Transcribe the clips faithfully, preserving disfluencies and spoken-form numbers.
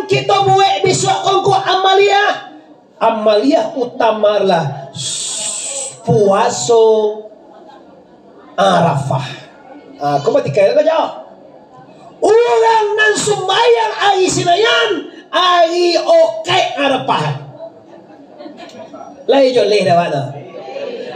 Kito buek bisuak ko ngku amaliah. Amaliah utama lah puaso Arafah. Ah, ko mati kai lah ko jauh. Urang nan sumbayang ari Sinayan, ari Okaik Arafah. Lai joleh dah awak tu.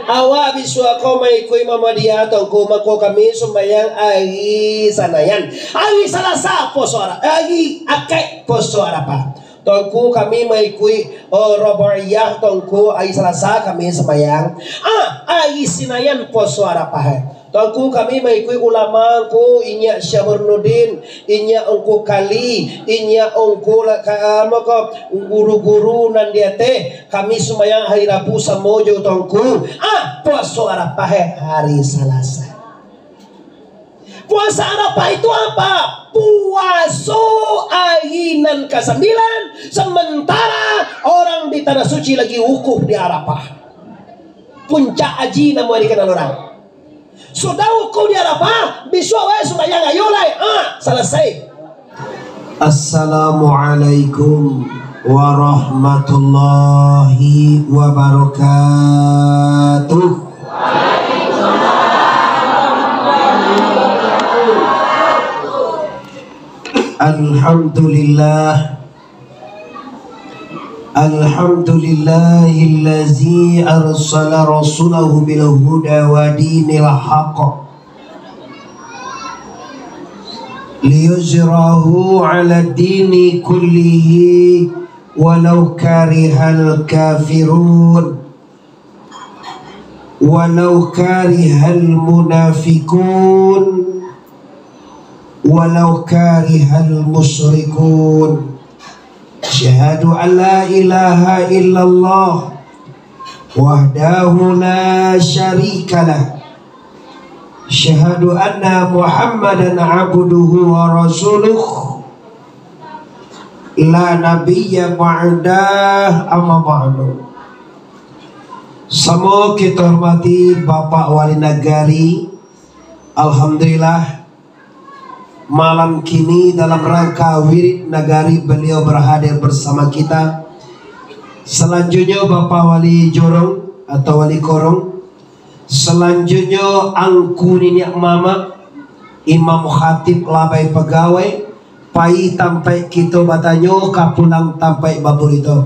Awak bisuak ko maikuik Muhammadiyah, Tuanku, mako kami sumbayang ari Sanayan. Ari Salasa puaso Ara-, ari Akaik puaso Arafah. Tuanku, kami maikuik, oh, Roboiyah, Tuanku, ari Salasa kami sumbayang. Ah, ari Sinayan puaso Arafah. Tuanku, kami maikuik ulama ngku, inyak Syekh Burhanuddin, inyak ngku Kali, inyak ngku la-, ka-, anu ko, guru-guru nan di ateh. Kami sumbayang hari Rabu samo jo Tuanku. Ah, puaso Arafah, eh, hari Salasa. Puasa Arafah itu apa? Puaso ari nan kasambilan, sementara orang di Tanah Suci lagi wukuf di Arafah. Puncak haji namo dikenal orang. Sudah wukuf di Arafah, bisuak wae sumbayang ayo lai. Ah, salasai. Assalamualaikum warahmatullahi wabarakatuh. Alhamdulillah. Alhamdulillahillazi arsala rasulahu bil huda wa dinil haq liyuzhirahu ala dini kullihi walau karihal kafirun. Walau karihal munafikun, walau karihal musyrikun. Asyhadu an la ilaha illallah wahdahu la syarikalah. Asyhadu anna Muhammadan abduhu wa rasuluh. La nabiyya ba'dah, amma ba'du. Samo kito hormati Bapak Wali Nagari. Alhamdulillah, malam kini dalam rangka wirid nagari beliau berhadir bersama kita. Selanjutnya Bapak Wali Jorong atau Wali Korong. Salanjuiknyo, angku niniak mamak, imam khatib, labai pagawai, pai tampaik kito batanyo, ka pulang tampaik baburito.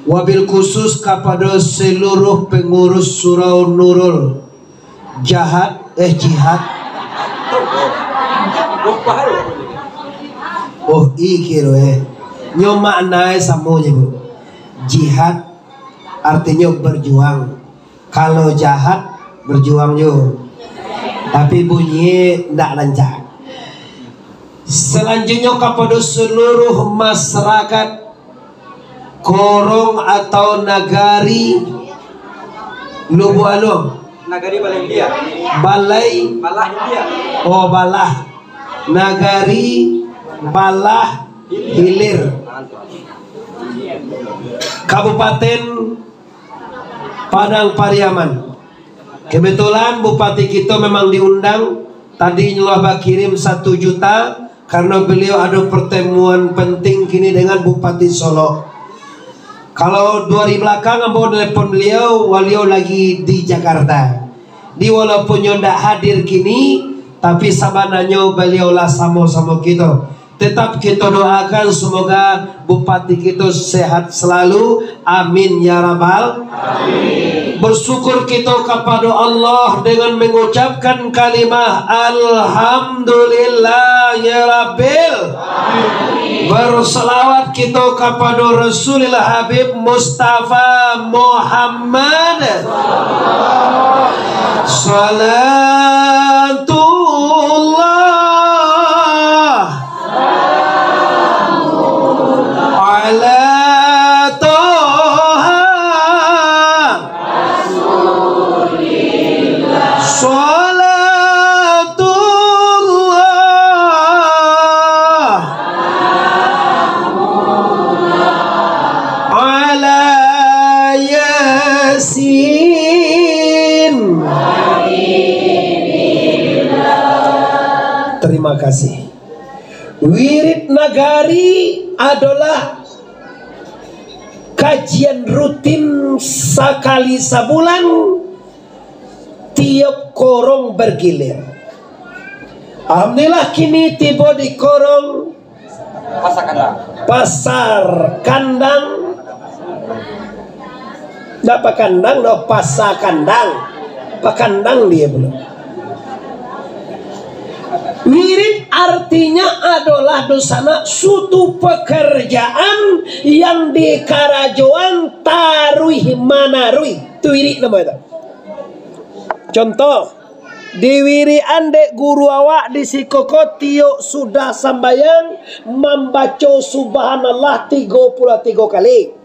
Wabil khusus kapado saluruh pangurus Surau Nurul. Jahat, eh, jihad. Oh, i kiro, eh. Nyo maknai samo je, Bu. Jihad artinyo berjuang. Kalau jahat, berjuang jo. Tapi bunyi ndak lancar. Salanjuiknyo, kapado saluruh masyarakat Korong atau Nagari Lubuak Aluang. Nagari Balai India. Balai. Balah India. Oh, Balah. Nagari Balah Hilir. Kabupaten Padang Pariaman. Kebetulan Bupati kito memang diundang, tadi nyo lah bakirim satu juta, karena beliau ada pertemuan penting kini dengan Bupati Solok. Kalau dua hari belakang ambo nelpon beliau, beliau lagi di Jakarta. Di walaupun nyo ndak hadir kini, tapi sabananyo beliau lah samo-samo kito. Tetap kito doakan, semoga Bupati kito sehat selalu. Amin, ya Rabbal. Amin. Bersyukur kito kapado Allah dengan mengucapkan kalimah Alhamdulillah, ya Rabbil. Amin. Bersalawat kito kapado Rasulillah Habib Mustafa Muhammad. Salatullah ala Toha. Salatullah ala Yasin. Terima kasih. Wirid Nagari adolah kajian rutin sakali sabulan, tiok korong bergilir. Alhamdulillah, kini tibo di korong Pasar Kandang. Pasar Kandang. Ndak pakandang, no, pasa kandang. Pakandang dia pulo. Wirid artinya adolah, dunsanak, suatu pekerjaan yang dikarajoan taruih manaruih. Tu wirid namo itu. Contoh, diwirian dek guru awak di siko ko tiok sudah sambayang mambaco Subhanallah tigo puluah tigo kali.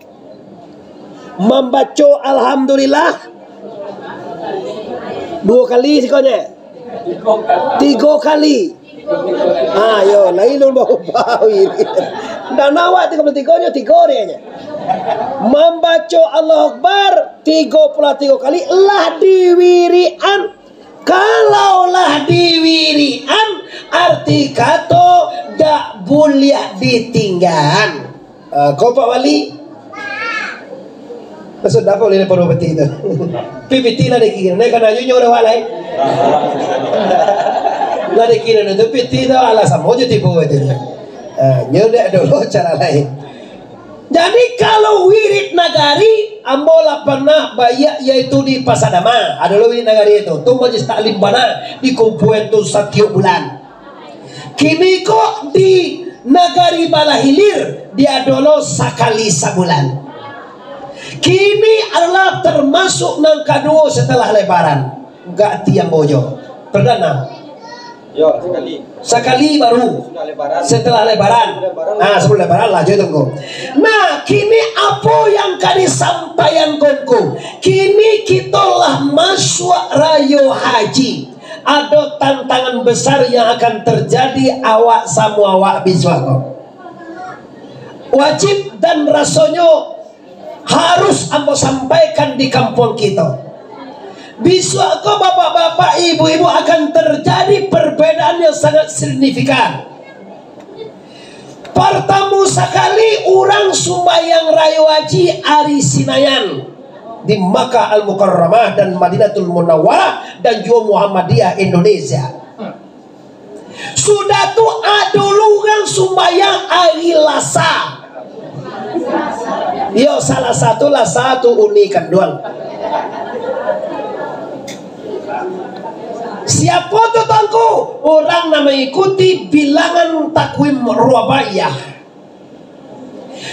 Mambaco Alhamdulillah duo kali sikonyo. Tigo kali. Ah, yo, lain lun baubah ini. Ndak nawak tigo puluah tigo nyo, tigo dia nyo. Mambaco Allahu Akbar tigo puluah tigo kali lah diwirian. Kalau lah diwirian, arti kato dak buliah ditinggaan. Ah, ko Pak Wali? Maksud apa oleh Pak Bupati tu? P P T lah dikira. Nah, kan ayu nyo udah walai. Lah dikira tu P T tu, alah samo je tipu itu. Ah, nyo dak dulu cara lain. Jadi, kalau wirid nagari, ambo lah pernah baiak, yaitu di Pasadama. Ado lo wirid nagari itu. Tu majlis taklim bana dikumpuan tu satiok bulan. Kini ko di Nagari Balahilir, diado lo sakali sabulan. Kini adolah termasuk nan kaduo setelah Lebaran. Gak tiang bojo. Perdana. Yo, sakali. Sakali baru. Sudah Lebaran. Setelah Lebaran. Lebaran. Ah, sebelum Lebaran lah, jo tunggu. Nah, kini apo yang ka disampaian ko ngku? Kini kito lah masuak rayo haji. Ado tantangan besar yang akan terjadi awak samo awak bisuak ko. Wajib dan rasonyo harus ambo sampaikan di kampuang kito. Bisuak ko, bapak-bapak, ibu-ibu, akan terjadi perbedaan yang sangat signifikan. Partamo sakali, urang sumbayang rayo haji ari Sinayan di Makkah Al-Mukarramah dan Madinatul Munawwarah dan juo Muhammadiyah Indonesia. Sudah tu, ado lo urang sumbayang ari Lasa. Iyo, salah satu Lasa tu uni kanduang. Siapo tu, Tuangku? Urang nan mangikuti bilangan takwim Rubaiyah.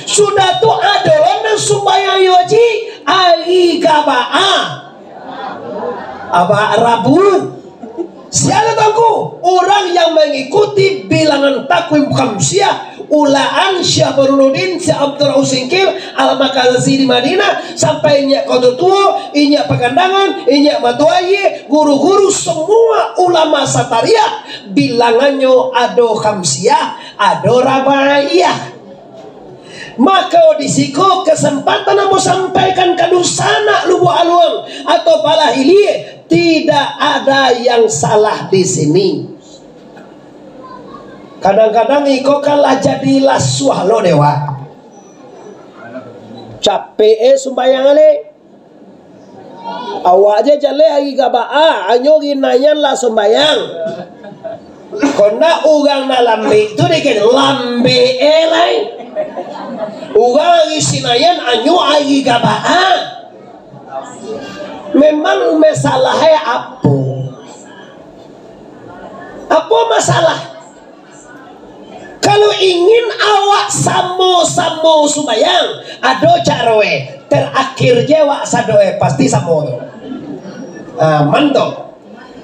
Sudah tu, ado lo nan sumbayang yo, Ji, ari Gabaa. Aba Rabu. Sia tu, Tuangku? Urang yang mangikuti bilangan takwim Khamsiah, ulaan Syekh Burhanuddin, Syekh Abdul Rahman Singkil, Al-Makazi di Madinah, sampai inyiak Koto Tuo, inyiak Pakandangan, inyiak Matuaye, guru-guru, semua ulama satariah, bilangannyo ado Khamsiah, ado Rabaiyah. Mako, di siko kesempatan ambo sampaikan ka dunsanak Lubuak Aluang atau Balahilir, tidak ada yang salah di sini. Kadang-kadang iko kan lah jadi lasuah lo dek awak. Capek, eh, sumbayang ale. Awak je jaleh ari Gabaa, anyo Sinayan lah sumbayang. Kok ndak, urang nan lambek tu dikit lambek, eh, lai. Urang ari Sinayan, anyo ari Gabaa. Memang masalahnya apo? Apo masalah? Kalau ingin awak samo-samo sumbayang, ado caro, eh. Terakhir je awak sado, eh, pasti samo tu. Ah, mantap.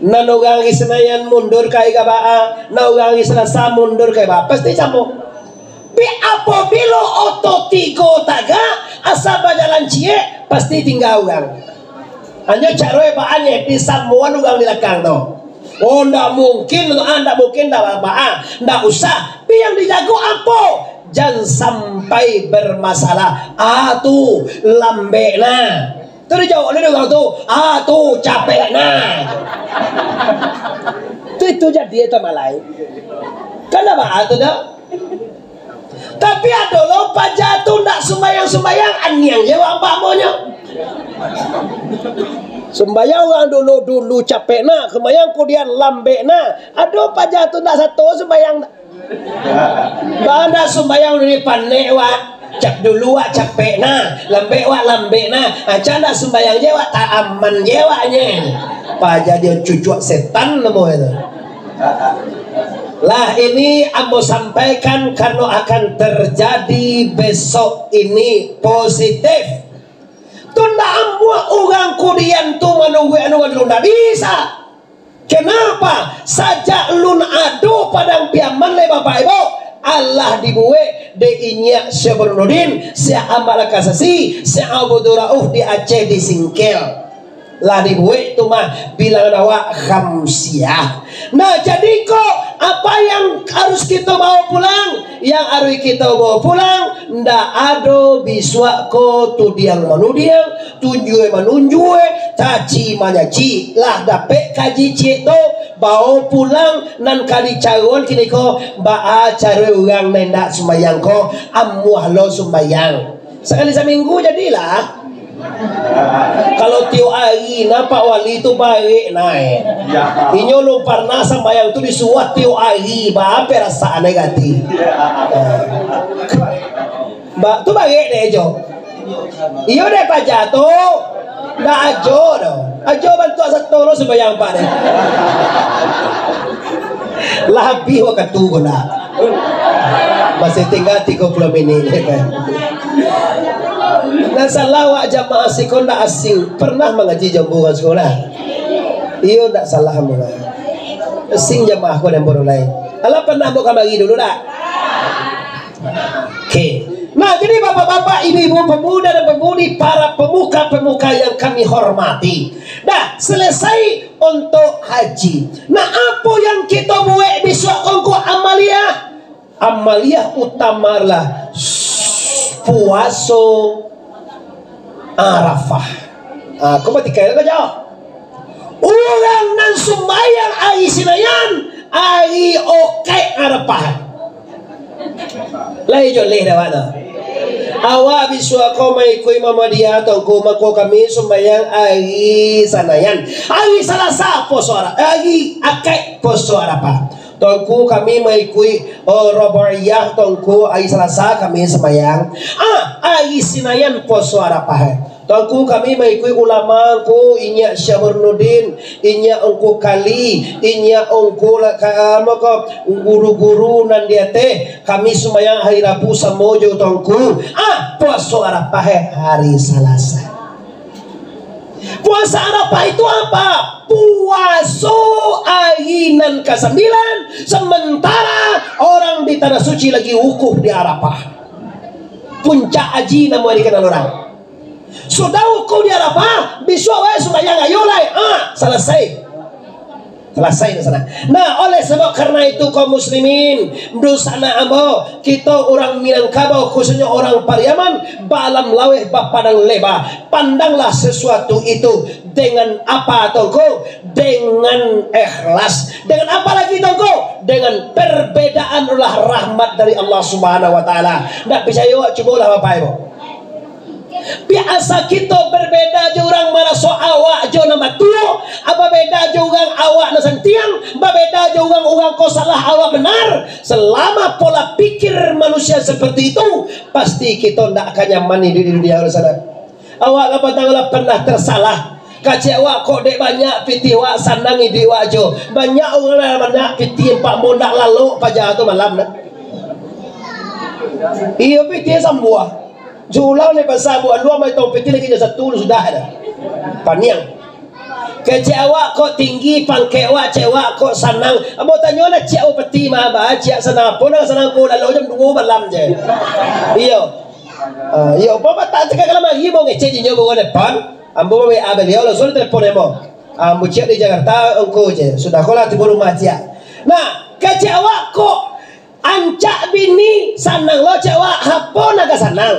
Nan urang ari Sinayan mundur ka ari Gabaa, nan urang ari Salasa mundur ka ari Gabaa, pasti samo. Tapi apabilo oto tigo tagak, asa bajalan ciek, pasti tingga urang. Hanyo caro hebatnyo, disamoan urang di lakang tu. Oh, ndak mungkin, ah, ndak mungkin, ndak apa-apa, ah, ndak usah. Tapi yang dijago apo? Jan sampai bermasalah. Ah, tu, lambek nah. Tu dijawab oleh urang tu. Ah, tu, capek nah. Tu itu jadi itu malai. Kan ndak baa tu dah? Tapi ado lo paja tu ndak sumbayang-sumbayang, aniang je wak ampek amonyo. Sumbayang urang dulu-dulu capek na, sumbayang kudian lambek na. Ado paja tu ndak sato sumbayang. Baa ndak sumbayang dulu panek wak, cap dulu wak capek na, lambek wak lambek na. Aca ndak sumbayang je wak, tak aman je wak nye. Paja dio cucuak setan namo itu. Lah, ini ambo sampaikan karano akan terjadi besok ini positif. Tu ndak amuah urang kudian tu manunggu anu dulu, ndak bisa. Kenapa? Sajak lun ado Padang Piaman lai Bapak Ibu, alah dibuek dek inyiak Syekh Burhanuddin, Syekh Ahmad Al-Kasasi, Syekh Abdul Rauf di Aceh di Singkil. Lah dibuek tu mah bilangan awak khamsiah. Nah, jadi ko, apa yang harus kito bawa pulang? Yang harus kito bawa pulang, ndak ado bisuak ko tudiang manudiang, tunjuak manunjuak, caci manyaci. Lah dapek kaji ciek tu, bawa pulang nan ka dicaroan kini ko, baa caro urang nan indak sumbayang ko, amuah lo sumbayang. Sakali saminggu jadilah. Kalau tiok ari, nah, Pak Wali tu barek, nah, eh. Ya. Inyo lun parnah sambayang tu disuruah tiok ari, baa perasaan ai gati. Ya. Ba-, tu barek dek jo. Iyo dek paja tu. Ndak ajo doh. Ajo bantuak sato lo sambayang Pak deh. Lah abih wakatu ko nak. Masih tingga tigo puluah minik, ya kan? Nan salah awak jamaah siko ndak asing, pernah mangaji jo ambo urang siko lah. Iyo, ndak salah ambo lah. Asing jamaah ko dek ambo lai. Alah pernah ambo kamari dulu ndak? Oke. Nah, jadi bapak-bapak, ibu-ibu, pemuda dan pemudi, para pemuka-pemuka yang kami hormati. Dah, selesai untuk haji. Nah, apo yang kito buek bisuak ko ngko amaliah? Amaliah utama adalah puaso Arafah. Ah, ko batikai lah kajauah. Urang nan sumbayang ari Sinayan, ari okek Arafah. Lai joleh dah awak tu. Awak bisuak ko maikuik Muhammadiyah, Tuanku, mako kami sumbayang ari Sanayan. Ari Salasa puaso Ara-, ari Akaik puaso Arafah. Tuanku, kami maikuik, oh, Roboiyah, Tuanku, ari Salasa kami sumbayang. Ah, ari Sinayan puaso Arafah, eh. Tuanku, kami maikuik ulama Ngku, inyiak Syekh Burhanuddin, inyiak Ngku Kali, inyiak Ngku la-, ka-, amo ko, guru-guru nan di ateh. Kami sumbayang hari Rabu samo jo Tuanku. Ah, puaso Arafah, eh, hari Salasa. Puaso Arafah itu apa? Puaso ari nan kasambilan, sementara orang di Tanah Suci lagi wukuf di Arafah. Puncak haji namo dikenal orang. Sudah wukuf di Arafah, bisuak wae sumbayang ayo lai. Ah, salasai. Salasai di sana. Nah, oleh sebab karena itu, kaum muslimin, dunsanak ambo, kito urang Minangkabau, khususnyo urang Pariaman, baalam laweh, bapadang leba. Pandanglah sesuatu itu dengan apa, Tuanku? Dengan ikhlas. Dengan apa lagi, Tuanku? Dengan perbedaan adalah rahmat dari Allah Subhanahu wa Taala. Ndak picayo, cubolah, Bapak Ibu. Biasa kito berbeda jo urang, maraso awak jo nan batuo, babeda jo urang awak nan santiang, babeda jo urang, urang ko salah awak benar. Selama pola pikir manusia seperti itu, pasti kito ndak akan nyaman hiduik di dunia sana. Awak kapatang lah pernah tersalah. Kecek awak kok dek banyak pitih awak sanang hiduik awak jo. Banyak urang lah banyak pitih, ambo ndak lalok paja tu malam dah. Iyo, pitih sambuah. Julang ni pasal buah luar mai tong pitih lagi jo satu sudah dah. Paniang. Kecek awak kok tinggi pangkek awak, cek awak kok sanang. Ambo tanyo lah, ciek awak peti mah, ba, ciek sanang apo nan sanang ko, lalu jam duo malam je. Iyo. Ah, iyo, ambo tak cakap kalam lagi, ambo ngecek jinyo bawa depan. Ambo W A baliau, langsung telepon ambo. Ah, ambo ciek di Jakarta, engko je. Sudah ko lah tibo rumah ciek. Nah, kecek awak kok ancak bini, sanang lo cek awak. Apo nan ka sanang?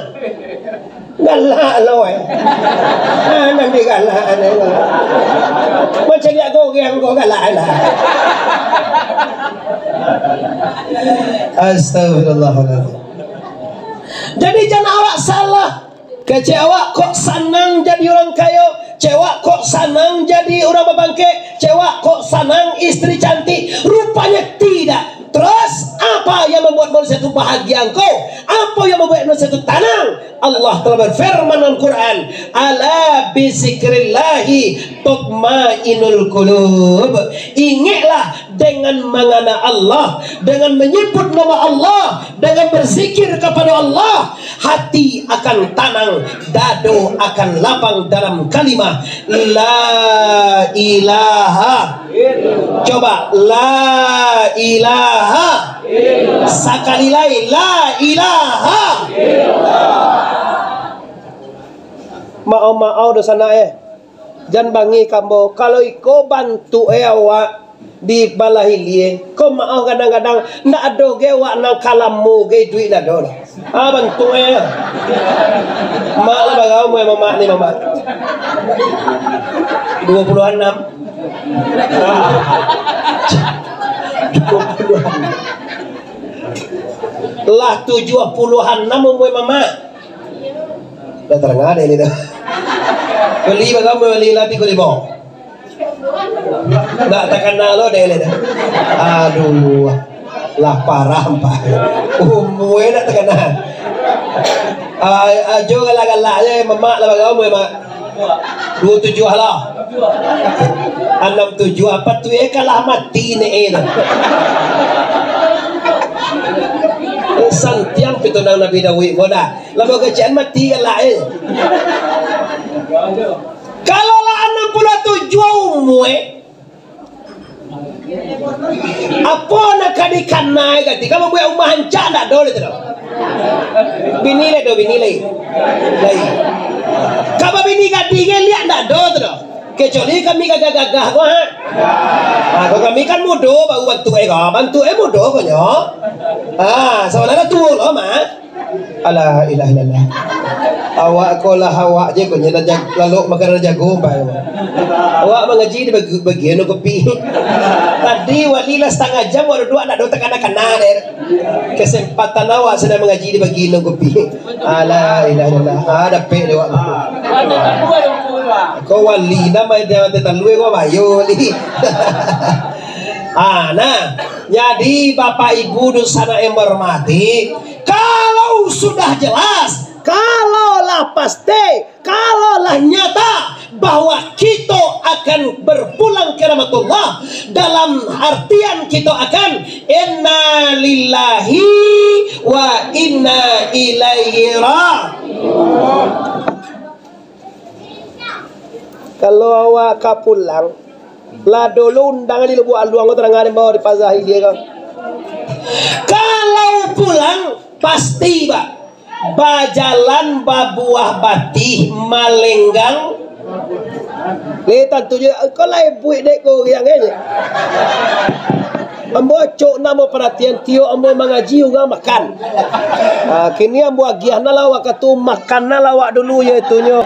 Galak lo, eh. Ah, nan digalak, eh. Macam dia goreng ko galak lah. Astagfirullahaladzim. Jadi, jan awak salah. Kecek awak kok sanang jadi urang kayo, cek awak kok sanang jadi urang bapangkek, cek awak kok sanang istri cantik. Rupanya tidak. Terus, apa yang membuat manusia itu bahagia engkau? Apa yang membuat manusia itu tenang? Allah telah berfirman dalam Quran, "Ala bizikrillahi tatmainul qulub." Ingatlah, dengan mangana Allah, dengan menyebut nama Allah, dengan berzikir kepada Allah, hati akan tanang, dado akan lapang dalam kalimah La ilaha. Coba, La ilaha. Sakali lai, La ilaha. Maau-maau doh sanak, eh. Jan bangih ka ambo. Kalau iko bantuak e awak di balah ilie, ko maoh kadang-kadang ndak ado ge awak nan ka lamo ge iduik ndak ado lah. Ah, bantuak e. Mak lah bagau umua mamak ni, mamak. Dua puluh anam. Dua puluh anam. Lah tujuah puluah anam umua mamak. Dah tarang ado ni dah. Bali bagau, bali lah tigo limo. Ndak takana lo dek le dah. Aduh. Lah parah, Pak. Umua ndak takana. Ah, ajo galak-galak je, mamak lah bagau umua, Mak. Dua tujuah lah. Anam tujuah, apa tu, eh, kalah mati ni, eh, tu. Santiang pitunang Nabi Daud ko dah. Lamo kecek an mati galak, eh. Kalau lah anam puluah tujuah umua, eh. Apo nak ka dikana gati? Ka mambuek rumah rancak ndak ado lai tu doh. Bini lai doh, bini lai. Lai. Ka babini gadih ge liak ndak ado tu doh. Kecuali kami gagah-gagah ko, ha. Ha, ko kami kan mudo baru bantuak e ko. Bantuak e mudo ko nyo. Ha, sabananyo tuo lo, Mak. Alah, ilah, ilah, ilah. Awak ko lah awak je ko, nyo lah jag-, lalok makan lah jago, Pak. Awak mangaji di bagi-, bagian kopi. Tadi wali lah satangah jam, awak duduak ndak ado takana-kana deh. Kesempatan awak sadang mangaji di bagian kopi. Alah, ilah, ilah, ilah. Ah, dapek dek awak. Ko wali nama dia, dia talua ko bayo wali. Ah, nah. Jadi, Bapak Ibu dunsanak yang berhormati, kalau sudah jelas, kalau lah pasti, kalau lah nyata bahwa kita akan berpulang ke rahmatullah, dalam artian kita akan inna lillahi wa inna ilaihi raji'un. Kalau awak ka pulang, lah dulu undang di Lubuak Aluang ko, tarang di bawah di Pazah Ilie ko. Kalau pulang, pasti, Pak, bajalan babuah batih malenggang. Ni tantu je, engkau lah ibuik dek ko riang je. Ambo acok namo paratian, tiok ambo mangaji urang makan. Ah, kini ambo agiah nah lah wakatu makan nah lah awak dulu, yo itunyo.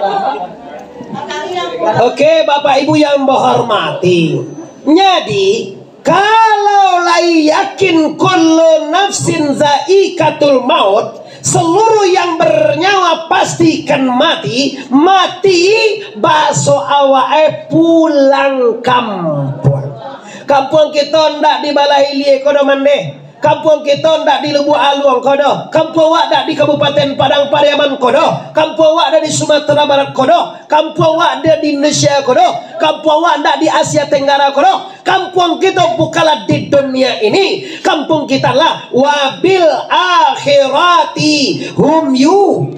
Oke, Bapak Ibu yang ambo hormati. Jadi, kalau lai yakin kullu nafsin zaikatul maut, seluruh yang bernyawa pasti kan mati, mati, baso awak e pulang kampuang. Kampuang kito ndak di Balah Ilie ko doh mandeh. Kampuang kito ndak di Lubuak Aluang ko doh. Kampuang awak ndak di Kabupaten Padang Pariaman ko doh. Kampuang awak ndak di Sumatera Barat ko doh. Kampuang awak ndak di Indonesia ko doh. Kampuang awak ndak di Asia Tenggara ko doh. Kampuang kito bukanlah di dunia ini. Kampuang kito lah wabil akhirati hum yu.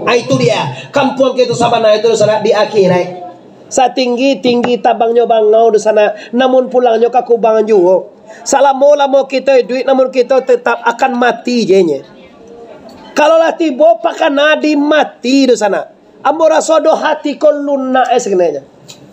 Ah, itu dia. Kampuang kito sabana itu sanak di akhirat. Satinggi-tinggi tabangnyo bangau di sana, namun pulangnyo ka kubang juo. Salamo-lamo kito iduik, namun kito tetap akan mati je nye. Kalau lah tibo pakana di mati di sana, ambo raso doh hati ko lunak e sakenanyo.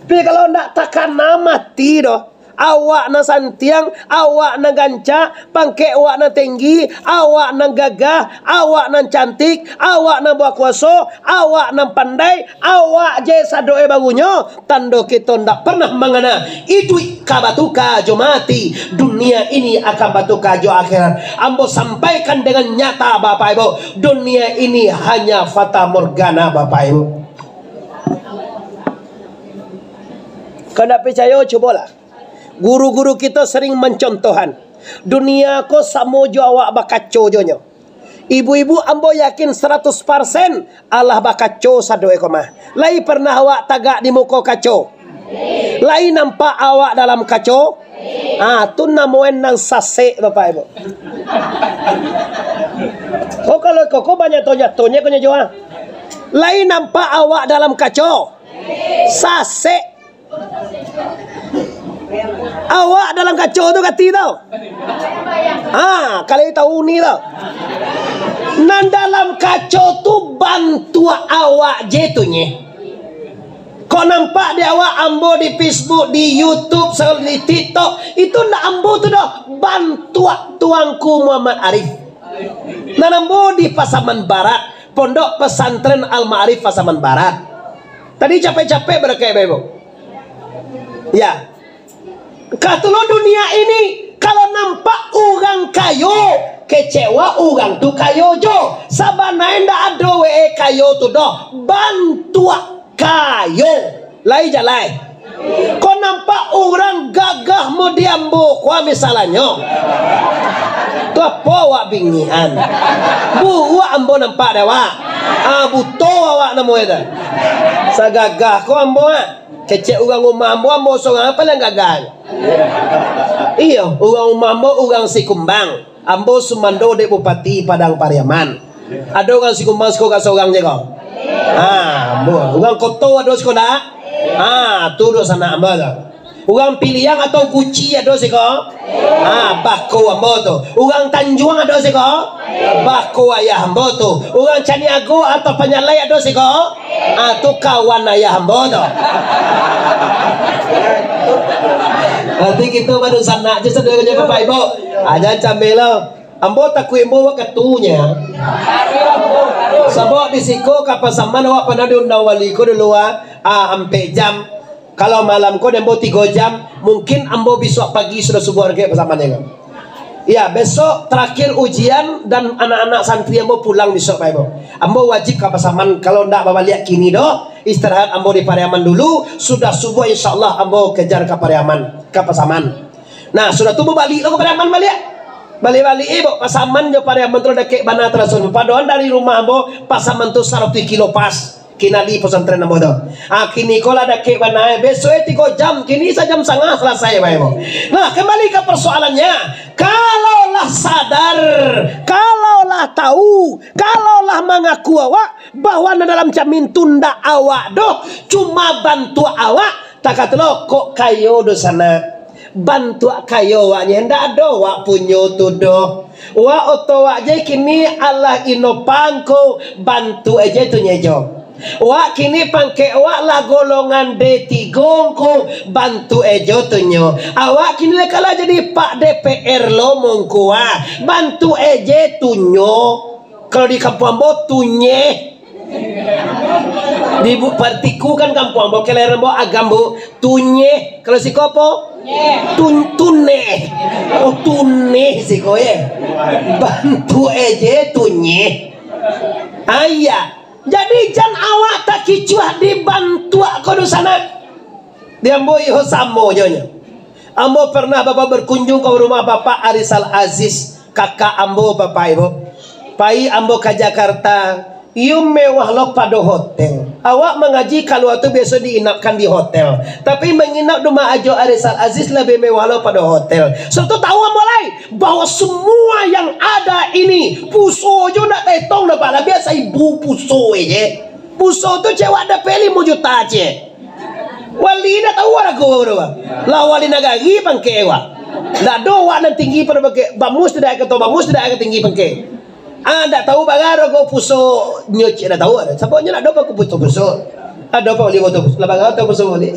Tapi kalau ndak takana mati doh, Awak nan santiang, awak nan gancak, pangkek awak nan tinggi, awak nan gagah, awak nan cantik, awak nan bakuaso, awak nan pandai, awak je sadoe barunyo, tando kito ndak pernah mangana iduik ka batuka jo mati, dunia ini akan batuka jo akhirat. Ambo sampaikan dengan nyata, Bapak Ibu, dunia ini hanya fata morgana, Bapak Ibu. Kau ndak picayo, cubolah. Guru-guru kito sering mancontohan, dunia ko samo jo awak bakaco jo nyo. Ibu-ibu, ambo yakin saratus parsen alah bakaco sadoe ko mah. Lai pernah awak tagak di muko kaco? Lai nampak awak dalam kaco? Ah, tu namoe nan sasek, Bapak Ibu. Oh, kalau koko banyak tonyo-tonyo ko nyo jua. Lai nampak awak dalam kaco? Sasek. Awak dalam kaco tu kati tau. Ha, kalau tahu ni tau. Nan dalam kaco tu bantuak awak je tu nye. Kok nampak di awak ambo di Facebook, di YouTube, di TikTok, itu ndak ambo tu doh, bantuak Tuanku Muhammad Arif. Nan ambo di Pasaman Barat, Pondok Pesantren Al Ma'arif Pasaman Barat. Tadi capek-capek barakaik, Bapak Ibu. Ya. Katulo dunia ini, kalau nampak urang kayo, kecewa urang tu kayo jo. Sabana ndak ado we kayo tu doh, bantuak kayo. Lai jalai. Ko nampak urang gagah mo di ambo, ko misalanyo. Tu apo awak bingikan? Buruak ambo nampak dek awak. Ah, buto awak namo itu. Sagagah ko ambo, ah. Kecek urang rumah ambo, ambo sorang paliang gagah. Iyo, urang rumah ambo urang Sikumbang. Ambo sumando dek Bupati Padang Pariaman. Ado urang Sikumbang siko ka sorang je ko? Ha, ambo. Urang Koto ado siko ndak? Ha, tu dunsanak ambo tu. Urang Piliang atau Guci ado siko? Ha, bako ambo tu. Urang Tanjuang ado siko? Bako ayah ambo tu. Urang Caniago atau Panyalai ado siko? Ah, tu kawan ayah ambo tu. Nanti kito badunsanak je sadoe Bapak Ibu. Aja cambe lo. Ambo takuik ambo wakatunya. Sabab di siko ka Pasaman awak pernah diundang wali ko dulu, ah, ah, ampek jam. Kalau malam ko di ambo tigo jam, mungkin ambo bisuak pagi sudah subuh ka Pasaman ko. Ya, besok terakhir ujian dan anak-anak santri ambo pulang besok, Bapak Ibu. Ambo wajib ka Pasaman, kalau ndak babaliak kini doh, istirahat ambo di Pariaman dulu, sudah subuh insya Allah ambo kejar ka Pariaman, ka Pasaman. Nah, sudah tu babaliak lo ka Pariaman baliak. Baliak-baliak, eh, Buk, Pasaman jo Pariaman tu dakek bana taraso. Padoan dari rumah ambo, Pasaman tu saratuih kilo pas. Kinali pesantren ambo tu. Ah, kini ko lah dakek bana, eh. Besok, eh, tigo jam, kini sajam sangah salasai, Bapak Ibu. Nah, kembali ka persoalannya. Kalau lah sadar, kalau lah tahu, kalau lah mangaku awak bahwa nan dalam camin tu ndak awak doh, cuma bantuak awak, takah tu lo, kok kayo dunsanak. Bantuak kayo awaknyo, ndak ado wak punyo tu doh. Wak oto wak je kini alah ino pangko, bantuak aje tu nyejo. Wak kini pangkek wak lah golongan D tigo ngko, bantuak aje tu nyo. Awak kini lah kalah jadi Pak D P R lo mongko ah, bantuak aje tu nyo. Kalau di kampuang ambo, tunyeh. Di Bu-, Partiku kan kampuang ambo, kelahiran ambo Agam, Bu. Tunyeh. Kalau siko apo? Tun-, tuneh. Oh, tuneh siko, ye. Bantuak aje tunyeh. Ayah. Jadi, jan awak takicuah di bantuak ko dunsanak. Di ambo iyo samo jo nyo. Ambo pernah, Bapak, berkunjung ka rumah Bapak Arisal Aziz, kakak ambo, Bapak Ibu. Pai ambo ka Jakarta, iyo mewah lo pado hotel. Awak mangaji kalua tu biaso diinapkan di hotel. Tapi manginap di rumah Ajo Arisal Aziz labiah mewah lo pado hotel. Sudah tu tahu ambo lai, bahwa semua yang ada ini, puso jo ndak taetong dapek labiah saibu puso je. Puso tu cewek dapek limo juta je. Wali ndak tahu harago tu, Bang. Lah wali nagari pangkek, Bang. Ndak ado wak nan tinggi pado pangkek. Bamus tidak kato bamus, tidak ka tinggi pangkek. Ah, ndak tahu bara harago puso nyo cek ndak tahu. Sababnyo ndak ado paku puso-puso. Ado pa wali moto puso. Lah bara tu puso wali.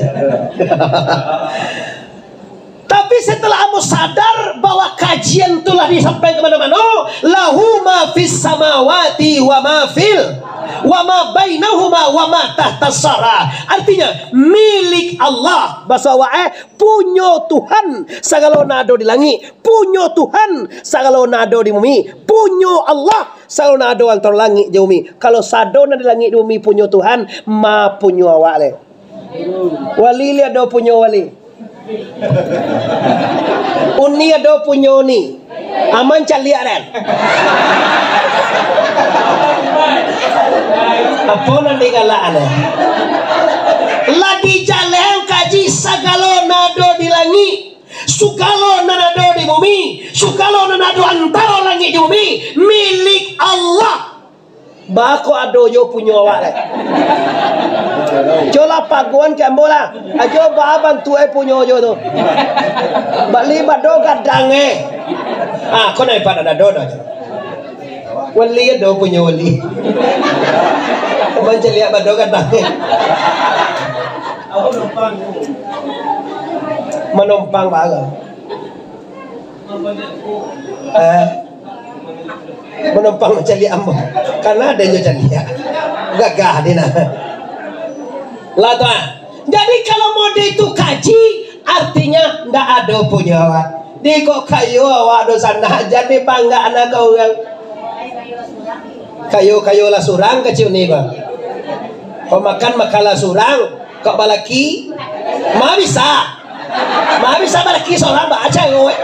Tapi setelah ambo sadar bahwa kajian tu lah disampaikan ka mano-mano, "Lahu ma fis samawati wa ma fil, wa ma bainahuma wa ma tahtas sara." Artinya, milik Allah. Baso awak, eh, punyo Tuhan sagalo nan ado di langik, punyo Tuhan sagalo nan ado di bumi, punyo Allah sagalo nan ado antaro langik jo bumi. Kalau sado nan di langik di bumi punyo Tuhan, ma punyo awak le. Wali le ado punyo wali. Uni ado punyo uni. Aman caliak den. Apo nan digalak ane? Lah dijaleh kaji sagalo nan ado di langik, sagalo nan ado di bumi, sagalo nan ado antaro langik jo bumi, milik Allah. Baa kok ado jo punyo awak lai? Colah paguan ka ambo lah. Ajo baa bantuak e punyo jo tu. Bali bado gadang e. Ah, ko nan ipa nan ado dah. Wali ado punyo wali. Mancaliak bado gadang e. Manompang baa. Eh, manompang mancaliak ambo. Karano ado inyo caliak. Gagah dek nah. Lah tu ah. Jadi kalau mode tu kaji, artinyo ndak ado punyo awak. Di kok kayo awak do sanak, jan dibanggakan ka urang. Kayo-kayo lah surang kecek ni, bah. Kok makan, makanlah surang. Kok balaki, ma bisa. Ma bisa balaki surang, baa caro, eh.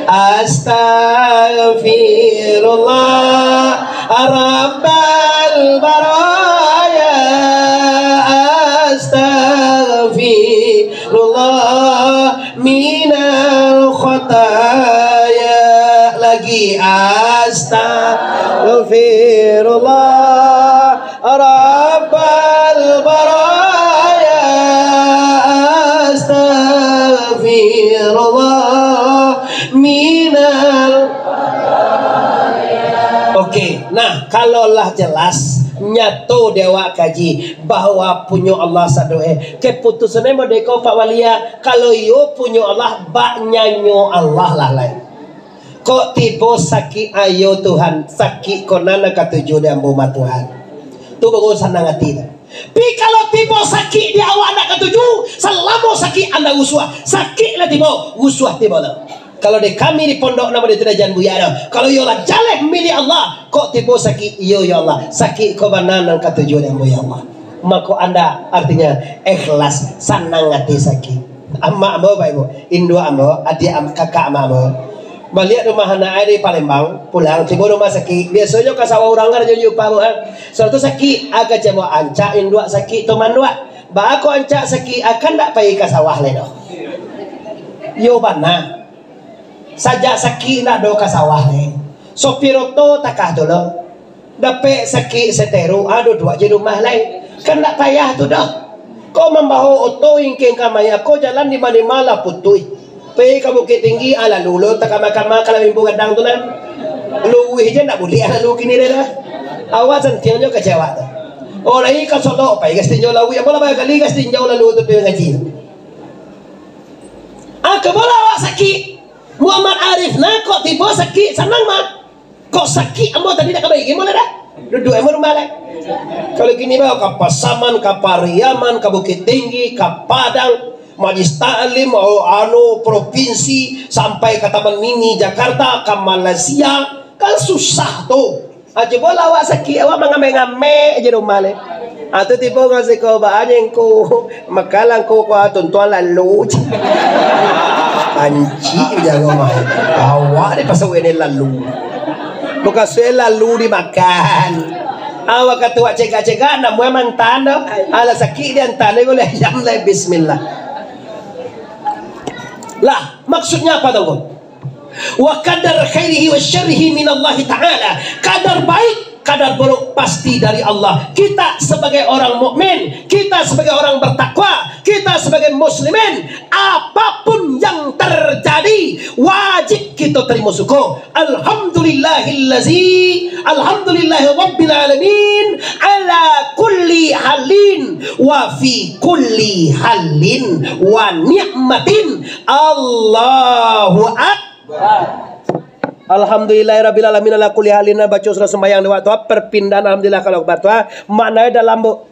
Astagfirullah, Rabbal baraya. Astagfirullah, minal khataya. Lagi, astagfirullah, Rabbal baraya, astagfirullah, minal. Oke, nah, kalau lah jelas, nyato di awak kaji, bahwa punyo Allah sado, eh, keputusan e modeko Pak Walia, kalau iyo punyo Allah, bak nyanyo Allah lah lai. Kok tibo sakik, ayo Tuhan, sakik ko nan katuju di ambo mah Tuhan. Tu baru sanang ati tu. Pi kalau tibo sakik di awak ndak katuju, salamo sakik anda rusuah. Sakik lah tibo, rusuah tibo tu. Kalau di kami di pondok namo di tu dah jan buya dah. Kalau iyo lah jaleh milik Allah, kok tibo sakik, iyo ya Allah. Sakik ko bana nan katuju di ambo ya Allah. Mako anda artinyo ikhlas, sanang ati sakik. Amak ambo, baik bu, induak ambo, adiak am-, kakak amak ambo. Baliak rumah anak ai di Palembang, pulang, tibo rumah sakik. Biasonyo ka sawah urang kan, jo jupa bu, kan. Sudah tu sakik, aka cemo ancak induak sakik tu manduak. Baa ko ancak sakik, akan ndak pai ka sawah lai doh. Yo bana. Sajak sakik ndak ado ka sawah lai. Sopir oto takah tu lo. Dapek sakik seteru, ah, duduak je rumah lai. Kan ndak payah tu doh. Ko mambawo oto ingkeng ka maya, ko jalan di ma-ma lah putuih. Pai ka Bukittinggi, ah, lalu lo takama-kama ka Limbu Gadang tu lah. Luruih je ndak buliah lalu kini deh lah. Awak santiang jo kecewa tu. Oh, lai ka Solok, pai ka Sitinjau Lauik, apo lah banyak kali ka Sitinjau lalu tu pai ngaji. Ah, kabolah awak sakik. Muhammad Arif nah, kok tibo sakik, sanang mah. Kok sakik ambo tadi dak ka bai, gimana dah? Duduak ambo rumah lah. Kalau kini bawa ka Pasaman, ka Pariaman, ka Bukittinggi, ka Padang, Majlis Taklim, oh, anu, provinsi, sampai ka Taman Mini Jakarta, ka Malaysia, kan susah tu. Ah, cubolah awak sakik, awak mangamek-ngamek je rumah le. Ah, tu tibo ngasih ko, "Baa nyo ngku, makanlah ngku ko, ah, tuntuang lalu." Anjing jago mah. Awak dipasuak ini lalu. Bukan suai lalu dimakan. Ah, wakatu awak cegak-cegak, namuah mantan tu. Alah sakik diantan, boleh ayam lai, bismillah. Lah, maksudnya apa tu? Wa qadar khairihi wa syarrihi minallahi ta'ala. Kadar baik Kadar buruk pasti dari Allah. Kita sebagai orang mukmin, kita sebagai orang bertakwa, kita sebagai muslimin, apapun yang terjadi, wajib kita terima syukur. Alhamdulillahillazi, alhamdulillahi rabbil alamin, ala kulli halin, wa fi kulli halin, wa ni'matin. Allahu Akbar. Alhamdulillahirabbil alamin ala kulli halin, baco sudah sembahyang di waktu, perpindahan alhamdulillah kalau akbar tu, ah, maknanya dalam bu-,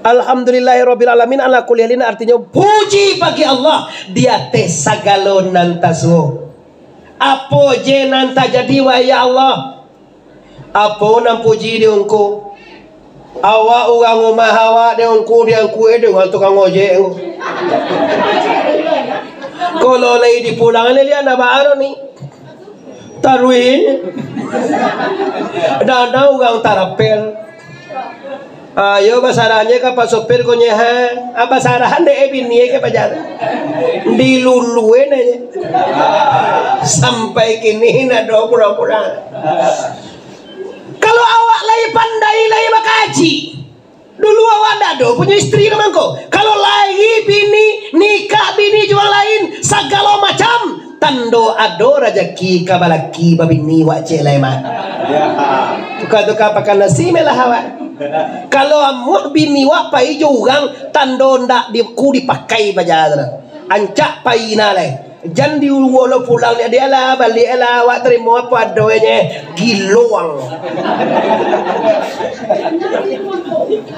alhamdulillahirabbil alamin ala kulli halin, artinyo puji bagi Allah di ateh sagalo nan tasuo. Apo je nan tajadi, wahai ya Allah, apo nan puji di Ungku? Awak urang rumah awak di Ungku, di Ungku eh, di urang tukang ojek. Kalau lai dipulang ni, lian abah aro ni. Taruih. Dana urang tarapel. Ayo basarahnya ka pak sopir ko nyeha. Ah, basarahan dek eh bini eh ka pajar. Diluluen aja. Sampai kini nak doa pura-pura. Kalau awak lai pandai, lai bakaji, dulu awak ndak ado punyo istri ka mangko. Kalau lai bini, nikah bini jo urang lain, sagalo macam, tando ado rajaki ka balaki babini wak cek lai mah. Tuka-tuka pakan nasi melah awak. Kalau amuah bini wak pai jo urang, tando ndak di, ku dipakai paja tu. Ancak pai nah lai. Jan di ulu lo pulang ni, dia lah, baliak lah, awak tarimo apo adonyo, giluang.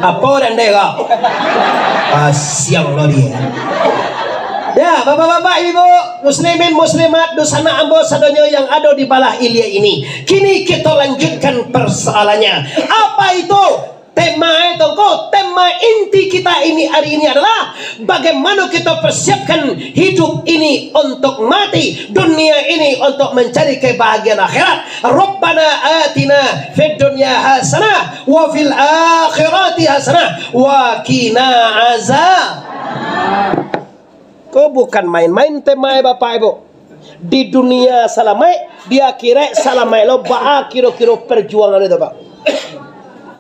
Apo dan deh kau? Pasiang lo dia. Ya, bapak-bapak, ibu, muslimin, muslimat, dunsanak ambo sadonyo yang ado di balah ilia ini. Kini kita lanjutkan persoalannya. Apa itu? Tema itu ko, tema inti kita ini hari ini adalah bagaimana kita persiapkan hidup ini untuk mati, dunia ini untuk mencari kebahagiaan akhirat. Rabbana atina fid dunya hasanah wa fil akhirati hasanah wa qina azab. Ko bukan main-main tema, eh, Bapak Ibu. Di dunia salamaik, di akhirat salamaik lo, baa kiro-kiro perjuangan itu, Pak?